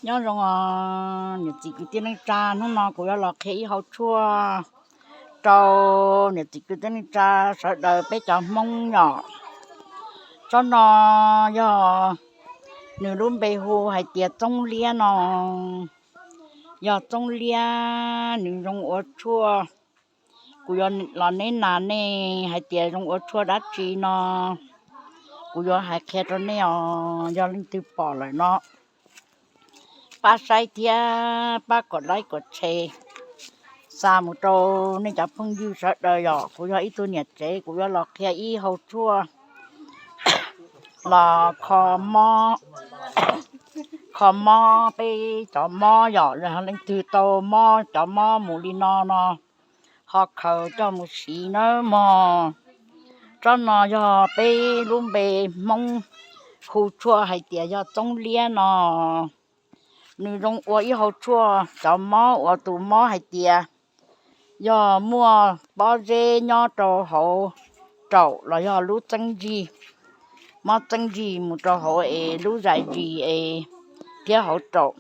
Nyob zoo os niam txiv kwv tij neej tsa, hnub no kuv yuav los qhia ib hau tshuaj rau niam txiv kwv tij neej tsa sawv daws peb cov Hmoob yom. Tsob no yog nws lub npe hu hais tias txoob liab no. Yog txoob liab nws zoo ua tshuaj. Kuv yuav los neb nas nej hais tias zoo ua tshuaj dab tsi no, kuv yuav hais qhia rau nej os. Yog leej twg pom lawm no, pab saib thiab pab kom like kom share xa mus rau nej cov phooj ywg sawv daws yom. Kuv yog ib tug niam tsev, kuv yuav los qhia ib hau tshuaj los kho mob, kho mob peb cov mob yom. Yog leej twg tau mob, cov mob mus li no no, ho khaws coj mus siv nawb mog. Tsob no yog peb lub npe Hmoob hu tshuaj hais tias yog txoob liab no. Nws zoo ua ib hau tshuaj cov mob uas tus mob hais tias yog muaj pob zeb nyob rau hauv raum los yog lub txeeb zig, mob txeeb zig mus rau hauv es lub zais zis es thiab hauv raum.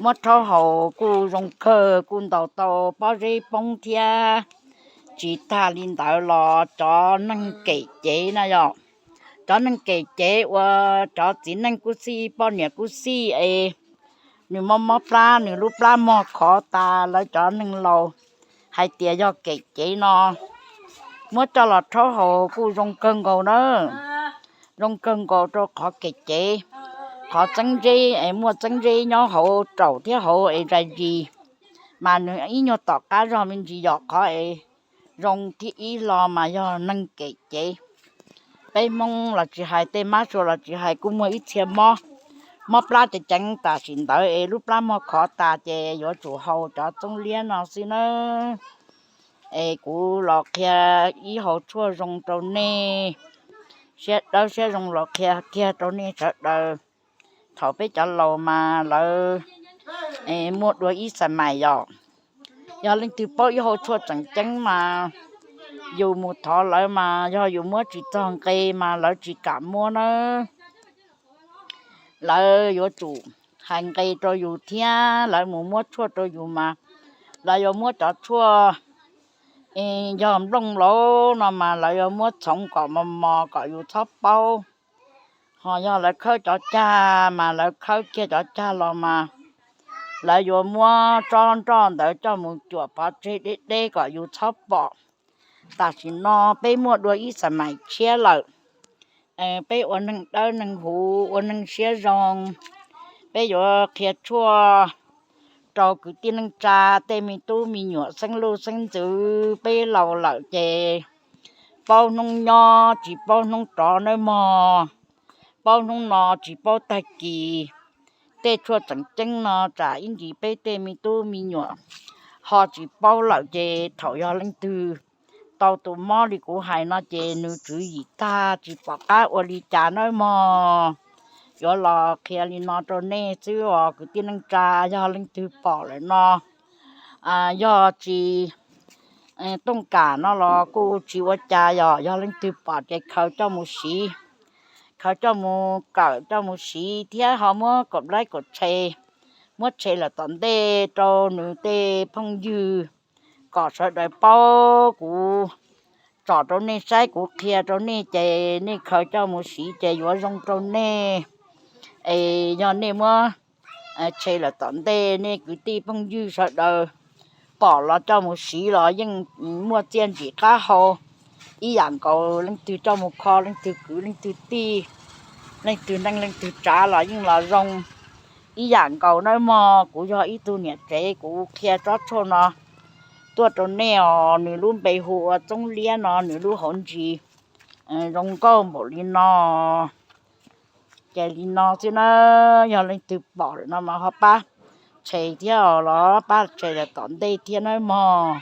Muab rhaub haus kuj zoo kawg, kuj ntaus tau pob zeb poob thiab. Tsis tag li ntawd los cov neeg kem cev na yom, cov neeg kem cev uas cov txiv neej kuj xij poj niam kuj xij es nws mob mob plab, nws lub plab mog khov tas, lawv cov neeg laus hais tias yog kem cev no, muab coj los rhaub haus kuj zoo kawg nkaus na. Zoo kawg nkaus rau qhov kem cev, qhov txeeb zeb es muaj txeeb zeb nyob hauv raum thiab hauv es zais zis, mas nws ib nyuag tom qab zog me ntsis yom. Qhov es zoo thib ib hlo mas yog neeg kem cev. Peb Hmoob los tsis hais, tej mab sua los tsis hais, kuj muaj ib txhia mob, mob plab ceev ceev tam sim ntawd es lub plab mog khov tas ces yuav tsum haus cov txoob liab no xwb nawb. Es kuv los qhia ib hau tshuaj zoo rau nej, siab dawb siab zoo los qhia kiag rau nej sawv daws. Thaum peb cov laus mas lawv muaj dua ib xas mais yom. Yog leej twg paub ib hau tshuaj tseem ceeb mas yus mus thov lawv mas yog yus muab tsis txog nqe mas lawv tsis kam muab nawb. Lawv yuav tsum hais nqe rau yus thiab lawv mus muab tshuaj rau yus mas lawv yuav muab cov tshuaj, yog nplooj laus no mas lawv yuav muab txhoov kom mos mos kom yus txhob paub. Ho yog lawv khawb cov cag mas lawv khawb kiag cov cag los mas lawv yuav muab tsob nroj ntawd coj mus cuam pov tseg deb deb kom yus txhob pom. Tam sim no peb muaj dua ib xas mais tshiab lawm, peb ua neeg dawb neeg huv, ua neeg siab zoo. Peb yuav qhia tshuaj rau kwv tij neej tsa, tej me tub me nyuam xeeb luj xeeb ntxwv, peb laus lawm ces paub hnub nyob tsis paub hnub rov nawb mog. Paub hnub no tsis paub tag kis. Tej tshuaj tseem ceeb no tsam ib ntsis peb tej me tub me nyuam ho tsis paub lawm ces thaum yog leej twg tau tus mob li kuv hais no ces nws tswv yim tag tsis pom qab ua li cas nawb mog. Yuav los qhia li no rau nej xwb os kwv tij neej tsa. Yog leej twg pom lawm no, yog tsis tooj kam no los kuj tsis ua cas yom. Yog leej twg pom ces khaws coj mus siv, khaws coj mus kawm coj mus siv thiab ho muab kom like kom share, muab share lawm tom ntej rau nws tej phooj ywg kom sawv daws paub. Kuv tsom rau nej saib, kuv qhia rau nej ces nej khaws coj mus siv ces yuav zoo rau nej. Es yog nej muab share lawm tom ntej, nej kwv tij phooj ywg sawv daws pom los coj mus siv los yeej muaj txiaj ntsig qab hau ib yam nkaus. Leej twg coj mus kho, leej twg kwv, leej twg tij, leej twg neej leej twg tsav los yeej los zoo ib yam nkaus nawb mog. Kuv yog ib tug niam tsev, kuv qhia tsob tshuaj no tuaj rau nej os. Nws lub npe hu ua txoob liab no, nws lub hauv ntsis zoo nkauj npaum li no. Ces li no xwb na, yog leej twg pom lawm no mas ho pab share thiab os, los pab share lawm tom ntej thiab nawb mog.